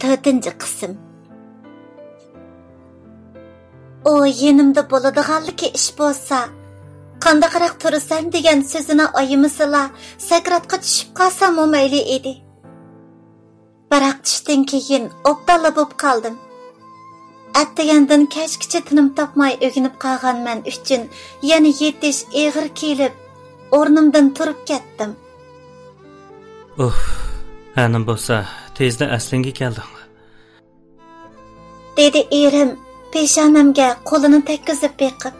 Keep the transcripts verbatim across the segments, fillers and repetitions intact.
تۆتىنچى قىسىم. ئۇ يېنىمدا بولىدىغانلىكى ئىش بولسا، قانداقراق تۇرىسەن دېگەن سۆزىنى ئايىمىسىلا، سەكراتقا چۈشۈپ قالساممۇ مەيلى ئىدى. بىراق چۈشتىن كېيىن ئوبدانلا بوپ قالدىم. ئەتىگەندىن كەچكىچە تىنىم تاپماي ئۆگىنىپ قالغان مەن ئۈچۈن يەنە يېتىش ئېغىر كېلىپ، ئورنۇمدىن تۇرۇپ كەتتىم. ئۇھ، ھەنىم بولسا، تېزلا ئەسلىڭگە كەلدىڭ. دېدى ئېرىم پېشانەمگە قولىنى تەگكۈزۈپ بېقىپ.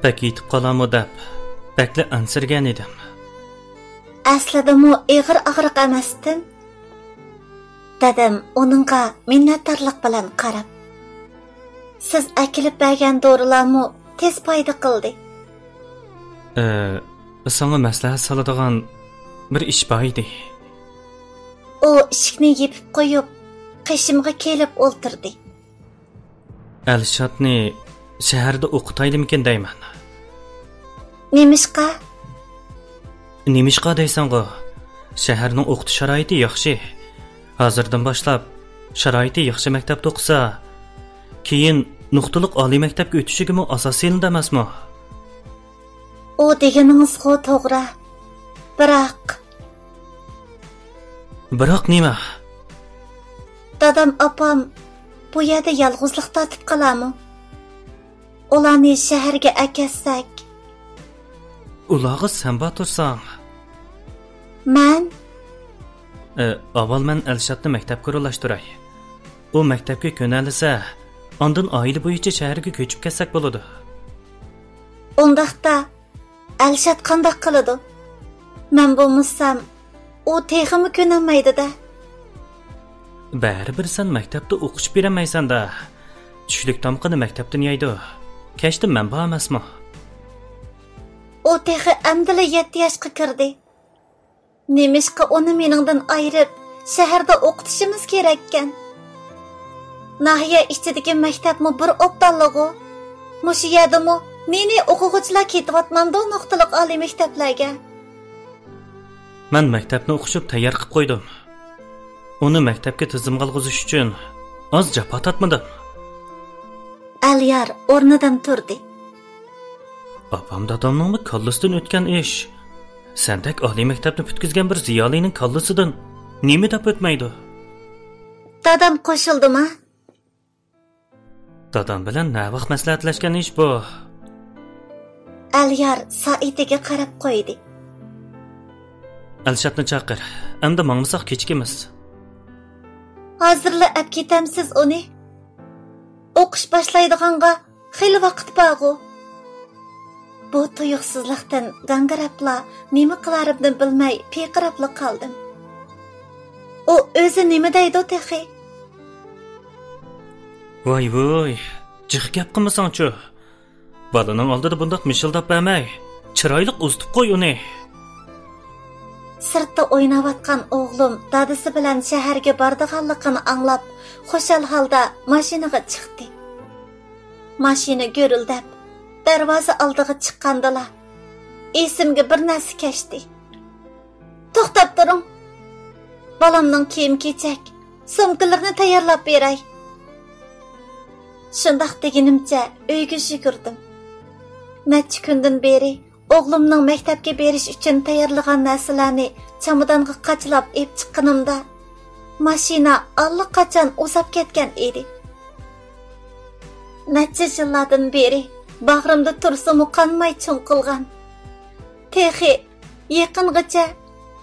بەك يېتىپ قالامۇ دەپ، بەكلا ئەنسىرىگەن ئىدىم. ئەسلىدىمۇ ئېغىر ئاغرىق ئەمەستىم، دېدىم ئۇنىڭغا مىننەتدارلىق بىلەن قاراپ. سىز ئەكېلىپ بەرگەن دورىلارمۇ تېز پايدا قىلدى. ئى، ساڭا مەسلىھەت سالىدىغان بىر ئىش بار ئىدى. ئۇ ئىشىكنى يېپىپ قويۇپ، قېشىمغا كېلىپ ئولتۇردى. ئەلشاتنى شەھەردە ئوقۇتايلىمىكىن دەيمەن. نېمىشقا؟ نېمىشقا دەيسەنغۇ؟ شەھەرنىڭ ئوقۇتۇش شارائىتى ياخشى. ھازىردىن باشلاپ شارائىتى ياخشى مەكتەپتە ئوقۇسا، كېيىن نۇقتىلىق ئالىي مەكتەپكە ئۆتۈشىگىمۇ ئاساس سېلىنىدۇ ئەمەسمۇ؟ ئۇ دېگىنىڭىزغۇ توغرا. بىراق. بىراق نېمە؟ دادام، ئاپام بۇ يەردە يالغۇزلۇق تارتىپ قالارمۇ؟ ئۇلارنى شەھەرگە ئەكەتسەك. ئۇلارغا سەن بار تۇرساڭ. مەن؟ ئە، ئاۋۋال مەن ئەلشاتنى مەكتەپكە ئورۇنلاشتۇراي. ئۇ مەكتەپكە كۆنەلىسە، ئاندىن ئائىلە بويىچە شەھەرگە كۆچۈپ كەتسەك بولىدۇ. ئۇنداقتا، ئەلشات قانداق قىلىدۇ؟ مەن بولمىسام، ئۇ تېخىمۇ كۆنەلمەيدۇ-دە. بەرىبىر سەن مەكتەپتە ئوقۇشۇپ بېرەلمەيسەن-دە. چۈشلۈك تامىقىنى مەكتەپتىن يەيدۇ. كەچتە مەن بار ئەمەسمۇ؟ ئۇ تېخى ئەمدىلا يەتتە ياشقا كىردى. نېمىشقا ئۇنى مېنىڭدىن ئايرىپ، شەھەردە ئوقۇتۇشىمىز كېرەككەن؟ ناھىيە ئىچىدىكى مەكتەپمۇ بىر ئوبدانلىغۇ. مۇشۇ يەردىمۇ نى-نى ئوقۇغۇچىلار كېتىۋاتمامدۇ نۇقتىلىق ئالىي مەكتەپلەرگە؟ مەن مەكتەپنى ئوقۇشۇپ تەييار قىلىپ قويدۇم. ئۇنى مەكتەپكە تىزىمغا ئالغۇزۇش ئۈچۈن ئاز جاپا تارتمىدىم. ئەليار ئورنىدىن تۇردى. ئاپام دادامنىڭمۇ كاللىسىدىن ئۆتكەن ئىش. سەندەك ئالىي مەكتەپنى پۈتكۈزگەن بىر زىيالىينىڭ كاللىسىدىن نېمە دەپ ئۆتمەيدۇ؟ دادام قوشۇلدىما؟ دادام بىلەن نەۋاق مەسلىھەتلەشكەن ئىش بۇ. ئەليار سائىتىگە قاراپ قويدى. ئەلشاتنى چاقىر، ئەمدى ماڭمىساق كېچىكىمىز. ھازىرلا ئەپ كېتەمسىز ئۇنى؟ ئوقۇش باشلايدىغانغا خېلى ۋاقىت بارغۇ. بۇ تۇيۇقسىزلىقتىن گاڭگىراپلا، نېمە قىلارىمنى بىلمەي پىرقىراپلا قالدىم. ئۇ ئۆزى نېمە دەيدۇ تېخى؟ ۋاي ۋۇي، جىق گەپ قىلمىساڭچۇ. بالىنىڭ ئالدىدا بۇنداق مىشىلداپ بەرمەي، چىرايلىق ئۇزىتىپ قوي ئۇنى. سىرتتا ئويناۋاتقان ئوغلۇم دادىسى بىلەن شەھەرگە بارىدىغانلىقىنى ئاڭلاپ، خۇشال ھالدا ماشىنىغا چىقتى. ماشىنا گۈرۈلدەپ، دەرۋازا ئالدىغا چىققاندىلا، ئېسىمگە بىر نەرسە كەچتى. توختاپ تۇرۇڭ! بالامنىڭ كىيىم-كېچەك، سومكىلىرىنى تەييارلاپ بېرەي. شۇنداق دېگىنىمچە ئۆيگە يۈگۈردۈم. نەچچە كۈندىن بېرى ئوغلۇمنىڭ مەكتەپكە بېرىش ئۈچۈن تەييارلىغان نەرسىلەرنى چامادانغا قاچىلاپ ئېلىپ چىققىنىمدا، ماشىنا ئاللىقاچان ئۇزاپ كەتكەن ئىدى. نەچچە يىللاردىن بېرى باغرىمدا تۇرسىمۇ قانماي چوڭ قىلغان، تېخى يېقىنغىچە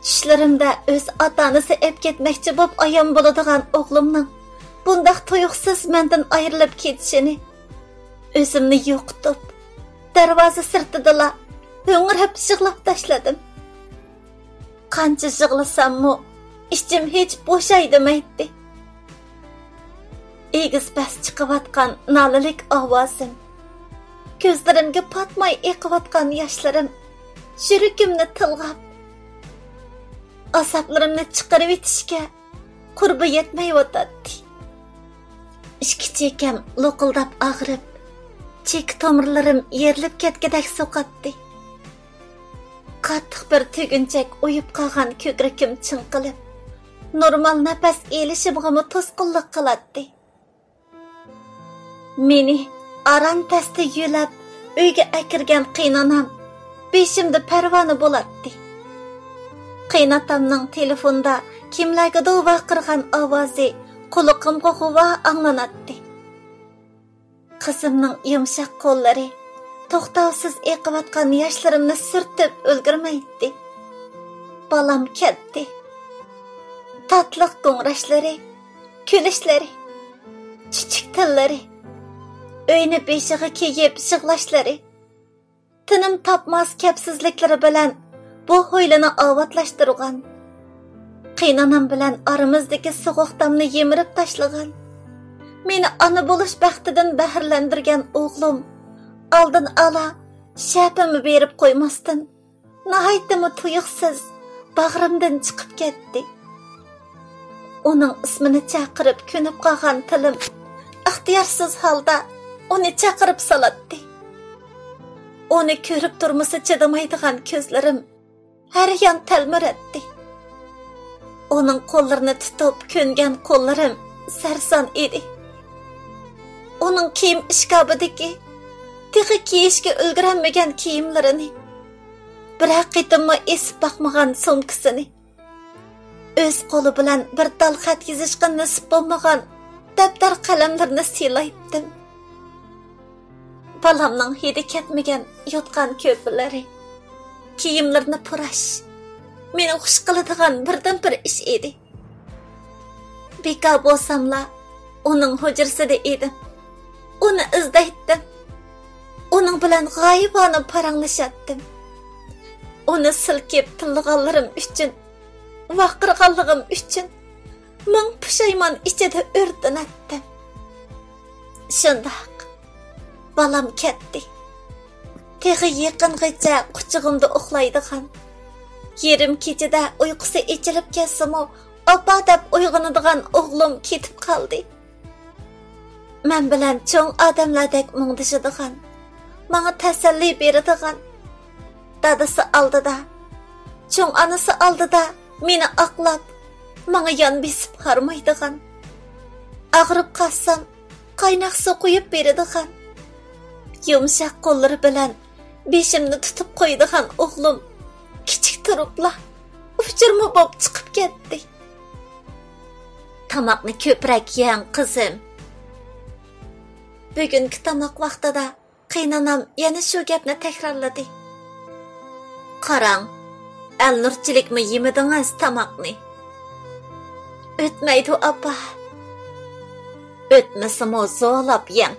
چۈشلىرىمدە ئۆز ئاتا-ئانىسى ئەپ كەتمەكچى بولۇپ ئايان بولىدىغان ئوغلۇمنىڭ بۇنداق تۇيۇقسىز مەندىن ئايرىلىپ كېتىشىنى ئۆزۈمنى يوقىتىپ، دەرۋازا سىرتىدىلا ھۆڭرەپ يىغلاپ تاشلىدىم. قانچە يىغلىساممۇ ئىچىم ھېچ بوشاي دېمەيتتى. ئېگىز-پەس چىقىۋاتقان نالىلىك ئاۋازىم، كۆزلىرىمگە پاتماي ئېقىۋاتقان ياشلىرىم يۈرىكىمنى تىلغاپ، ئازابلىرىمنى چىقىرىۋېتىشكە قۇربى يەتمەيۋاتاتتى. ئىككى چېكەم لوقۇلداپ ئاغرىپ، چېكە تومۇرلىرىم يېرىلىپ كەتكۈدەك سوقاتتى. قاتتىق بىر تۈگۈنچەك ئويۇپ قالغان كۆكرىكىم چىڭقىلىپ، نورمال نەپەس ئېلىشىمغىمۇ توسقۇنلۇق قىلاتتى. مېنى ئاران تەستە يۆلەپ ئۆيگە ئەكىرگەن قېينانام بېشىمدا پەرۋانە بولاتتى. قېيناتامنىڭ تېلېفوندا كىملەرگىدۇر ۋارقىرىغان ئاۋازى قۇلىقىمغا غۇۋا ئاڭلىناتتى. قىزىمنىڭ يۇمشاق قوللىرى توختاۋسىز ئېقىۋاتقان ياشلىرىمنى سۈرتۈپ ئۈلگۈرمەيتتى. بالام كەتتى. تاتلىق گۇڭراشلىرى، كۈلۈشلىرى، چۈچۈك تىللىرى، ئۆينى بېشىغا كىيىپ يىغلاشلىرى، تىنىم تاپماس كەپسىزلىكلىرى بىلەن بۇ ھويلىنى ئاۋاتلاشتۇرغان. قېينانام بىلەن ئارىمىزدىكى سوغۇق تامنى يىمىرىپ تاشلىغان. مېنى ئانا بولۇش بەختىدىن بەھرىلەندۈرگەن ئوغلۇم ئالدىن ئالا شەپىمۇ بېرىپ قويماستىن، ناھايىتىمۇ تۇيۇقسىز باغرىمدىن چىقىپ كەتتى. ئۇنىڭ ئىسمىنى چاقىرىپ كۆنۈپ قالغان تىلىم ئىختىيارسىز ھالدا ئۇنى چاقىرىپ سالاتتى. ئۇنى كۆرۈپ تۇرمىسا چىدىمايدىغان كۆزلىرىم ھەر يان تەلمۈرەتتى. ئۇنىڭ قوللىرىنى تۇتۇپ كۆنگەن قوللىرىم سەرسان ئىدى. ئۇنىڭ كىيىم ئىشكاپىدىكى تېخى كىيىشكە ئۈلگۈرەلمىگەن كىيىملىرىنى، بىرەر قېتىممۇ ئېسىپ باقمىغان سومكىسىنى، ئۆز قولى بىلەن بىر تال خەت يېزىشقا نېسىپ بولمىغان دەپتەر قەلەملىرىنى سىلايتتىم. بالامنىڭ ھىدى كەتمىگەن يوتقان كۆپىلىرى، كىيىملىرىنى پۇراش مېنى خۇش قىلىدىغان بىردىنبىر ئىش ئىدى. بىكار بولساملا ئۇنىڭ ھۇجرىسىدا ئىدىم. ئۇنى ئىزدەيتتىم. ئۇنىڭ بىلەن غايىبانە پاراڭلىشاتتىم. ئۇنى سىلكىپ تىللىغانلىرىم ئۈچۈن، ۋارقىرىغانلىقىم ئۈچۈن مىڭ پۇشايمان ئىچىدە ئۆرتىنەتتىم. شۇنداق، بالام كەتتى. تېخى يېقىنغىچە قۇچىقىمدا ئۇخلايدىغان، يېرىم كېچىدە ئۇيقۇسى ئېچىلىپ كەتسىمۇ، «ئاپا» دەپ ئويغىنىدىغان ئوغلۇم كېتىپ قالدى. مەن بىلەن چوڭ ئادەملەردەك مۇڭدىشىدىغان، ماڭا تەسەللى بېرىدىغان، دادىسى ئالدىدا، چوڭ ئانىسى ئالدىدا مېنى ئاقلاپ، ماڭا يان بېسىپ ھارمايدىغان، ئاغرىپ قالسام قايناق سۇ قۇيۇپ بېرىدىغان، يۇمشاق قوللىرى بىلەن بېشىمنى تۇتۇپ قويىدىغان ئوغلۇم كىچىك تۇرۇپلا ئۇچۇرما بولۇپ چىقىپ كەتتى. «تاماقنى كۆپرەك يەڭ، قىزىم.» بۈگۈنكى تاماق ۋاقتىدا قېينانام يەنە شۇ گەپنى تەكرارلىدى. «قاراڭ، ئەلنۇرچىلىكمۇ يېمىدىڭىز تاماقنى.» «ئۆتمەيدۇ، ئاپا.» «ئۆتمىسىمۇ زورلاپ يەڭ.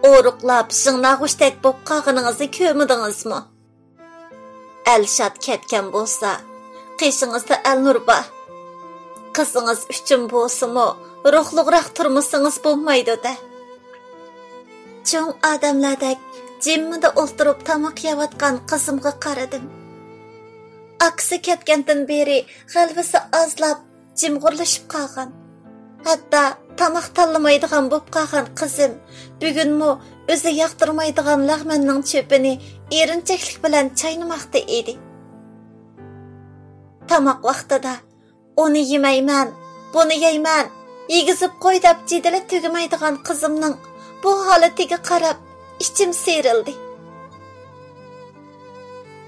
ئورۇقلاپ، شىڭناغۇچتەك بولۇپ قالغىنىڭىزنى كۆرمىدىڭىزمۇ؟ ئەلشات كەتكەن بولسا، قېشىڭىزدا ئەلنۇر بار. قىزىڭىز ئۈچۈن بولسىمۇ، روھلۇقراق تۇرمىسىڭىز بولمايدۇ-دە.» چوڭ ئادەملەردەك جىممىدە ئولتۇرۇپ تاماق يەۋاتقان قىزىمغا قارىدىم. ئاكىسى كەتكەندىن بېرى غەلۋىسى ئازلاپ، جىمغۇرلىشىپ قالغان. ھەتتا تاماق تاللىمايدىغان بولۇپ قالغان قىزىم بۈگۈنمۇ ئۆزى ياقتۇرمايدىغان لەغمەننىڭ چۆپىنى ئېرىنچەكلىك بىلەن چاينىماقتا ئىدى. تاماق ۋاقتىدا «ئۇنى يېمەيمەن، بۇنى يەيمەن، يېگۈزۈپ قوي» دەپ جېدىلى تۈگىمەيدىغان قىزىمنىڭ بۇ ھالىتىگە قاراپ ئىچىم سىيرىلدى.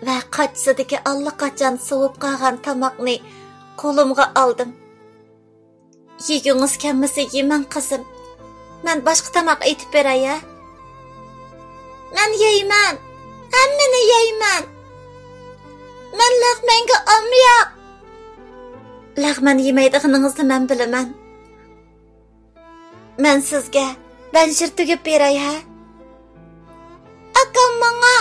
ۋە قاچىسىدىكى ئاللىقاچان سوۋۇپ قالغان تاماقنى قولۇمغا ئالدىم. «يېگۈڭىز كەلمىسە يېمەڭ، قىزىم. مەن باشقا تاماق ئېتىپ بېرەي، ھە؟» «مەن يەيمەن، ھەممىنى يەيمەن. مەن لەغمەنگە ئامراق.» «لەغمەن يېمەيدىغىنىڭىزنى مەن بىلىمەن. مەن سىزگە بەنجىر تۈگۈپ بېرەي، ھە؟» «ئاكام ماڭا،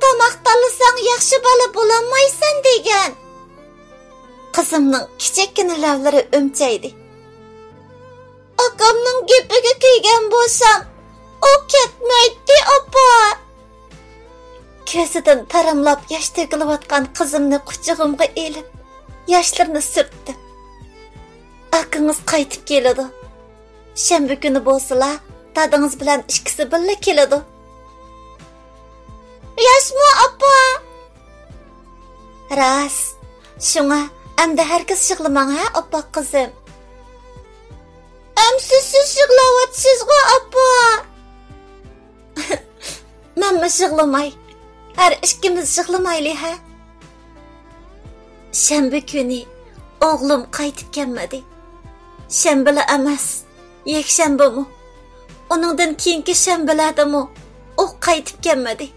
تاماق تاللىساڭ ياخشى بالا بولالمايسەن دېگەن.» قىزىمنىڭ كىچىككىنە لەۋلىرى ئۈمچەيدى. «ئاكامنىڭ گېپىگە كىرگەن بولسام، ئۇ كەتمەيتتى، ئاپا.» كۆزىدىن تاراملاپ ياش تۆكۈلۈۋاتقان قىزىمنى قۇچىقىمغا ئېلىپ، ياشلىرىنى سۈرتتۈم. «ئاكىڭىز قايتىپ كېلىدۇ. شەنبە كۈنى بولسىلا، دادىڭىز بىلەن ئىككىسى بىللە كېلىدۇ.» «ياشمۇ، ئاپا؟» «راست. شۇڭا ئەمدى ھەرگىز يىغلىماڭ ھە، ئاپپاق قىزىم. ئەمسە سىز يىغلاۋاتىسىزغۇ، ئاپا؟ مەنمۇ يىغلىماي، ھەر ئىككىمىز يىغلىمايلى ھە. شەنبە كۈنى ئوغلۇم قايتىپ كەلمىدى. شەنبىلا ئەمەس، يەكشەنبىمۇ، ئۇنىڭدىن كېيىنكى شەنبىلەردىمۇ ئۇ قايتىپ كەلمىدى.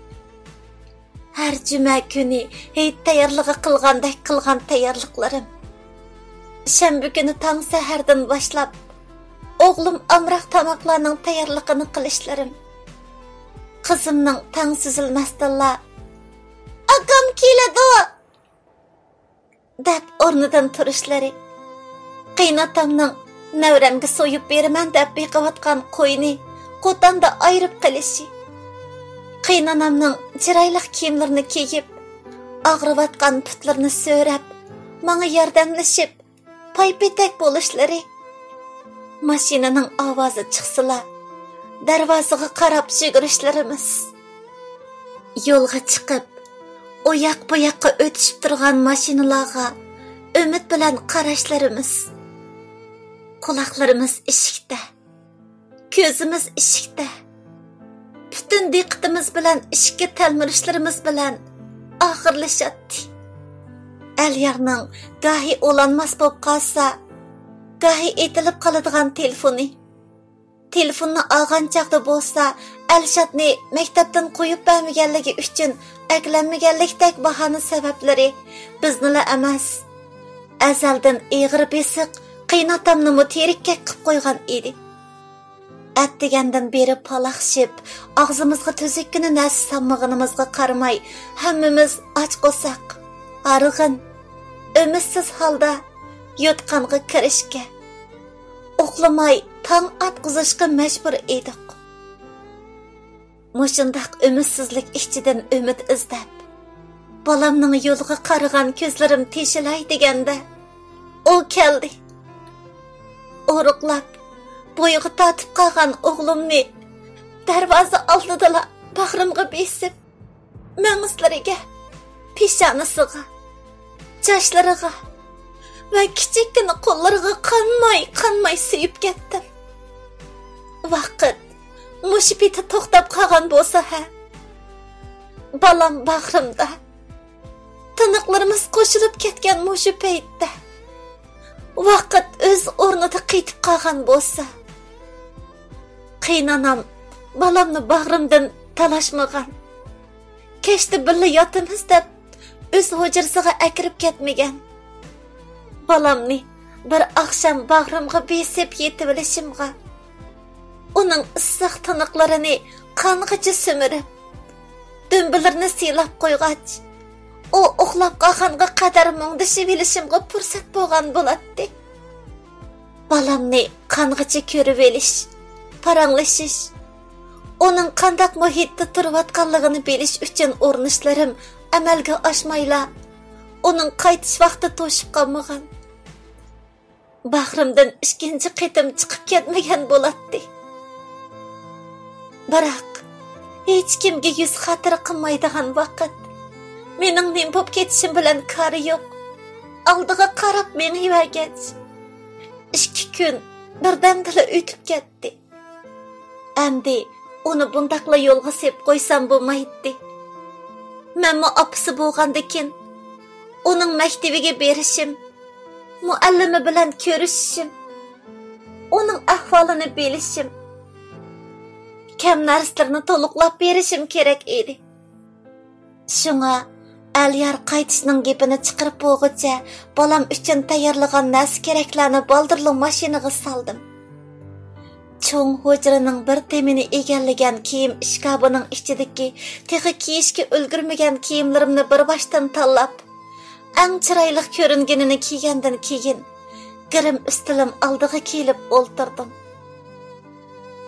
ھەر جۈمە كۈنى ھېيت تەييارلىقى قىلغاندەك قىلغان تەييارلىقلىرىم، شەنبە كۈنى تاڭ سەھەردىن باشلاپ ئوغلۇم ئامراق تاماقلارنىڭ تەييارلىقىنى قىلىشلىرىم، قىزىمنىڭ تاڭ سۈزۈلمەستىنلا «ئاكام كېلىدۇ!» دەپ ئورنىدىن تۇرۇشلىرى، قېيىنئاتامنىڭ نەۋرەمگە سويۇپ بېرىمەن دەپ بېقىۋاتقان قوينى قوتاندا ئايرىپ قېلىشى، قېيىنئانامنىڭ چىرايلىق كىيىملىرىنى كىيىپ، ئاغرىۋاتقان پۇتلىرىنى سۆرەپ، ماڭا ياردەملىشىپ، پايپېتەك بولۇشلىرى، ماشىنىنىڭ ئاۋازى چىقسىلا، دەرۋازىغا قاراپ يۈگۈرۈشلىرىمىز، يولغا چىقىپ، ئۇ ياق بۇ ياققا ئۆتۈشۈپ تۇرغان ماشىنىلارغا ئۈمىد بىلەن قاراشلىرىمىز، قۇلاقلىرىمىز ئىشىكتە، كۆزىمىز ئىشىكتە، پۈتۈن دىققىتىمىز بىلەن ئىشىككە تەلمۈرۈشلىرىمىز بىلەن ئاخىرلىشاتتى. ئەليارنىڭ گاھى ئۇلانماس بولۇپ قالسا، گاھى ئېتىلىپ قالىدىغان تېلېفونى، تېلېفوننى ئالغان چاغدا بولسا، ئەلشاتنى مەكتەپتىن قويۇپ بەرمىگەنلىكى ئۈچۈن ئەكىلەلمىگەنلىكتەك باھانە سەۋەبلىرى بىزنىلا ئەمەس، ئەزەلدىن ئېغىر بېسىق قېيىنئاتامنىمۇ تېرىككەك قىپ قويغان ئىدى. ئەتىگەندىن بېرى پالاقشىپ، ئاغزىمىزغا تۈزۈككىنە نەرسە سالمىغىنىمىزغا قارىماي، ھەممىمىز ئاچ قورساق، ھارغىن، ئۈمىدسىز ھالدا يوتقانغا كىرىشكە، ئۇخلىماي تاڭ ئاتقۇزۇشقا مەجبۇر ئىدۇق. مۇشۇنداق ئۈمىدسىزلىك ئىچىدىن ئۈمىد ئىزدەپ، بالامنىڭ يولىغا قارىغان كۆزلىرىم تېشىلاي دېگەندە، ئۇ كەلدى. ئورۇقلاپ، بويىغا تارتىپ قالغان ئوغلۇمنى دەرۋازا ئالدىدىلا باغرىمغا بېسىپ، مەڭزىلىرىگە، پېشانىسىغا، چاچلىرىغا ۋە كىچىككىنە قوللىرىغا قانماي، قانماي سۆيۈپ كەتتىم. ۋاقىت مۇشۇ پېتى توختاپ قالغان بولسا ھە، بالام باغرىمدا، تىنىقلىرىمىز قوشۇلۇپ كەتكەن مۇشۇ پەيتتە، ۋاقىت ئۆز ئورنىدا قېتىپ قالغان بولسا، قېيىنئانام بالامنى باغرىمدىن تالاشمىغان، كەچتە بىللە ياتىمىز دەپ ئۆز ھۇجرىسىغا ئەكىرىپ كەتمىگەن، بالامنى بىر ئاخشام باغرىمغا بېسىپ يېتىۋېلىشىمغا، ئۇنىڭ ئىسسىق تىنىقلىرىنى قانغىچە سۈمۈرۈپ، دۈمبىلىرىنى سىيلاپ قويغاچ، ئۇ ئۇخلاپ قالغانغا قەدەر مۇڭدىشىۋېلىشىمغا پۇرسەت بولغان بولاتتى. بالامنى قانغىچە كۆرۈۋېلىش، پاراڭلىشىش، ئۇنىڭ قانداق مۇھىتتا تۇرۇۋاتقانلىقىنى بىلىش ئۈچۈن ئۇرۇنۇشلىرىم ئەمەلگە ئاشمايلا، ئۇنىڭ قايتىش ۋاقتى توشۇپ قالمىغان. باغرىمدىن ئىككىنچى قېتىم چىقىپ كەتمىگەن بولاتتى. بىراق، ھېچكىمگە يۈز خاتىرە قىلمايدىغان ۋاقىت. مېنىڭ نېمە بولۇپ كېتىشىم بىلەن كارى يوق. ئالدىغا قاراپ مېڭىۋەرگەچ، ئىككى كۈن بىردەمدىلا ئۆتۈپ كەتتى. ئەمدى ئۇنى بۇنداقلا يولغا سېلىپ قويسام بولمايتتى. مەنمۇ ئاپىسى بولغاندىكىن، ئۇنىڭ مەكتىۋىگە بېرىشىم، مۇئەللىمى بىلەن كۆرۈشۈشۈم، ئۇنىڭ ئەھۋالىنى بىلىشىم، كەم نەرسىلىرىنى تولۇقلاپ بېرىشىم كېرەك ئىدى. شۇڭا ئەليار قايتىشنىڭ گېپىنى چىقىرىپ بولغۇچە، بالام ئۈچۈن تەييارلىغان نەرسە-كېرەكلەرنى بالدۇرلا ماشىنىغا سالدىم. چوڭ ھۇجرىنىڭ بىر تېمىنى ئىگىلىگەن كىيىم ئىشكاپىنىڭ ئىچىدىكى تېخى كىيىشكە ئۈلگۈرمىگەن كىيىملىرىمنى بىر باشتىن تاللاپ، ئەڭ چىرايلىق كۆرۈنگىنىنى كىيگەندىن كېيىن، گىرىم ئۈستىلىم ئالدىغا كېلىپ ئولتۇردۇم.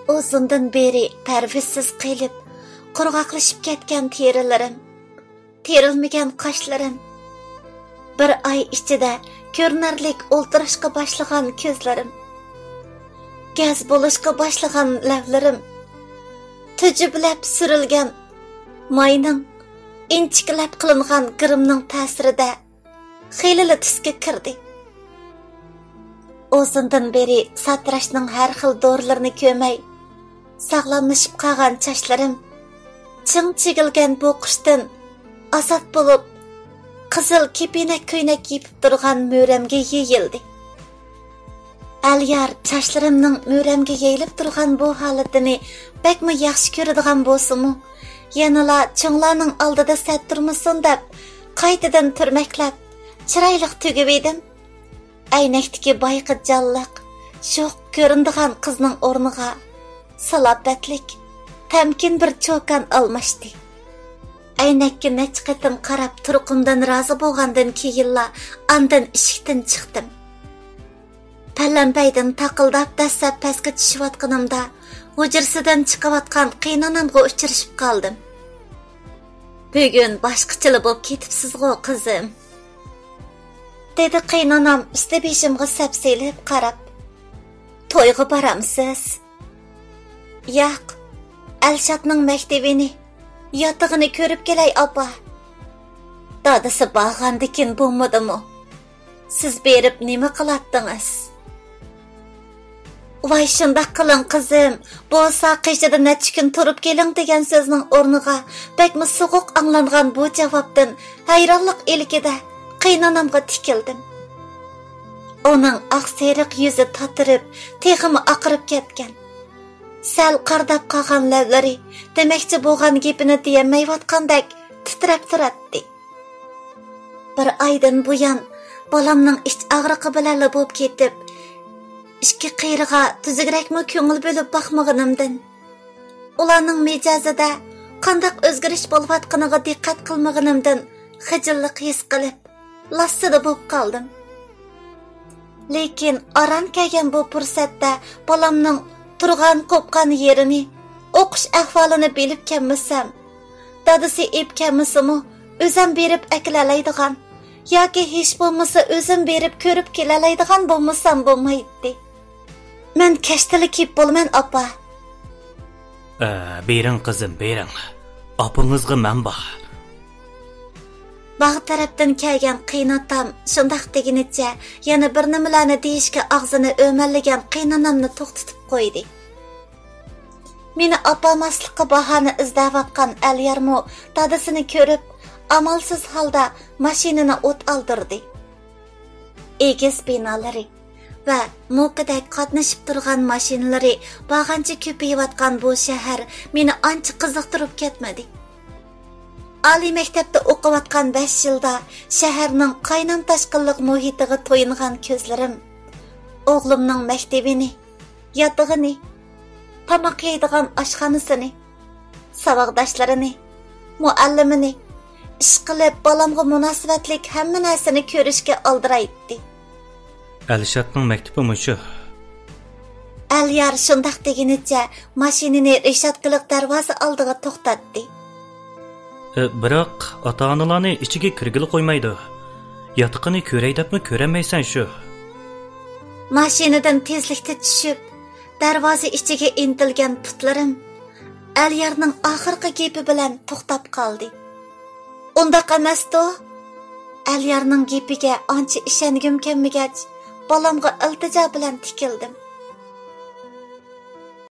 ئۇزۇندىن بېرى پەرۋىشسىز قېلىپ، قۇرغاقلىشىپ كەتكەن تېرىلىرىم، تېرىلمىگەن قاشلىرىم، بىر ئاي ئىچىدە كۆرۈنەرلىك ئولتۇرۇشقا باشلىغان كۆزلىرىم، گەز بولۇشقا باشلىغان لەۋلىرىم، تۈجۈبلەپ سۈرۈلگەن ماينىڭ، ئىنچىكىلەپ قىلىنغان گىرىمنىڭ تەسىرىدە خېلىلا تۈسكە كىردى. ئۇزۇندىن بېرى ساتىراشنىڭ ھەر خىل دورىلىرىنى كۆرمەي، ساغلاملىشىپ قالغان چاچلىرىم چىڭ چىگىلگەن بۇ قۇشتىن ئازاد بولۇپ، قىزىل كېپىنەك كۆينەك يېپىپ تۇرغان مۈرەمگە يېيىلدى. ئەليار چاچلىرىمنىڭ مۈرەمگە يېيىلىپ تۇرغان بۇ ھالىتىنى بەكمۇ ياخشى كۆرىدىغان بولسىمۇ، يەنىلا چوڭلارنىڭ ئالدىدا سەت تۇرمىسۇن دەپ، قايتىدىن تۈرمەكلەپ، چىرايلىق تۈگۈۋىدىم. ئەينەكتىكى بايىقى جانلىق، شوخ كۆرۈنىدىغان قىزنىڭ ئورنىغا سالاپەتلىك، تەمكىن بىر چوكان ئالماشتى. ئەينەككە نەچچە قېتىم قاراپ تۇرقۇمدىن رازى بولغاندىن كېيىنلا ئاندىن ئىشىكتىن چىقتىم. پەلەمپەيدىن تاقىلداپ دەسسەپ پەسكە چۈشۈۋاتقىنىمدا، ھۇجرىسىدىن چىقىۋاتقان قېيىنانامغا ئۇچرىشىپ قالدىم. «بۈگۈن باشقىچىلا بولۇپ كېتىپسىزغۇ، قىزىم؟» دېدى قېيىنانام ئۈستى بېشىمغا سەپسېلىپ قاراپ. «تويغا بارامسىز؟» «ياق، ئەلشاتنىڭ مەكتىۋىنى، ياتىقىنى كۆرۈپ كېلەي، ئاپا.» «دادىسى بارغاندىكىن بولمىدىمۇ؟ سىز بېرىپ نېمە قىلاتتىڭىز؟» «ۋاي، شۇنداق قىلىڭ، قىزىم. بولسا قېشىدا نەچچە كۈن تۇرۇپ كېلىڭ» دېگەن سۆزنىڭ ئورنىغا بەكمۇ سوغۇق ئاڭلانغان بۇ جاۋابتىن ھەيرانلىق ئىلكىدە قېيىنانامغا تىكىلدىم. ئۇنىڭ ئاق سېرىق يۈزى تاتىرىپ، تېخىمۇ ئاقىرىپ كەتكەن. سەل قارىداپ قالغان لەۋلىرى دېمەكچى بولغان گېپىنى دېيەلمەيۋاتقاندەك تىترەپ تۇراتتى. بىر ئايدىن بۇيان بالامنىڭ ئىچ ئاغرىقى بىلەنلا بولۇپ كېتىپ، ئىككى قېرىغا تۈزۈكرەكمۇ كۆڭۈل بۆلۈپ باقمىغىنىمدىن، ئۇلارنىڭ مىجەزىدە قانداق ئۆزگىرىش بولۇۋاتقىنىغا دىققەت قىلمىغىنىمدىن خىجىللىق ھېس قىلىپ، لاسسىدە بولۇپ قالدىم. لېكىن ئاران كەلگەن بۇ پۇرسەتتە بالامنىڭ تۇرغان قوپقان يېرىنى، ئوقۇش ئەھۋالىنى بىلىپ كەلمىسەم، دادىسى ئېلىپ كەلمىسىمۇ، ئۆزۈم بېرىپ ئەكېلەلەيدىغان ياكى ھېچ بولمىسا ئۆزۈم بېرىپ كۆرۈپ كېلەلەيدىغان بولمىسام بولمايتتى. مەن كەچتىلا كېلىپ بولىمەن، ئاپا. ئە، بېرىڭ، قىزىم، بېرىڭ. ئاپىڭىزغا مەن بار. باغ تەرەپتىن كەلگەن قېيىناتام شۇنداق دېگىنىچە يەنە بىر نېمىلەرنى دېيىشكە ئاغزىنى ئۆمەللىگەن قېيىنانامنى توختىتىپ قويدى. مېنى ئاپارماسلىققا باھانە ئىزدەۋاتقان ئەليارمۇ دادىسىنى كۆرۈپ، ئامالسىز ھالدا ماشىنىنى ئوت ئالدۇردى. ئېگىز بىنالىرى ۋە موقىدەك قاتنىشىپ تۇرغان ماشىنىلىرى بارغانچە كۆپىيىۋاتقان بۇ شەھەر مېنى ئانچە قىزىقتۇرۇپ كەتمىدى. ئالىي مەكتەپتە ئوقۇۋاتقان بەش يىلدا شەھەرنىڭ قاينام تاشقىنلىق مۇھىتىغا تويۇنغان كۆزلىرىم ئوغلۇمنىڭ مەكتىۋىنى، ياتىقىنى، تاماق يەيدىغان ئاشخانىسىنى، ساۋاقداشلىرىنى، مۇئەللىمىنى، ئىشقىلىپ بالامغا مۇناسىۋەتلىك ھەممە نەرسىنى كۆرۈشكە ئالدىرايتتى. ئەلشاتنىڭ مەكتىپى مۇشۇ. ئەليار شۇنداق دېگىنىچە ماشىنىنى رېشاتكىلىق دەرۋازا ئالدىغا توختاتتى. ئە، بىراق ئاتا-ئانىلارنى ئىچىگە كىرگىلى قويمايدۇ. ياتىقىنى كۆرەي دەپمۇ كۆرەلمەيسەن شۇ. ماشىنىدىن تېزلىكتە چۈشۈپ، دەرۋازا ئىچىگە ئىنتىلگەن پۇتلىرىم ئەليارنىڭ ئاخىرقى گېپى بىلەن توختاپ قالدى. ئۇنداق ئەمەستۇ؟ ئەليارنىڭ گېپىگە ئانچە ئىشەنگۈم كەلمىگەچ، بالامغا ئىلتىجا بىلەن تىكىلدىم.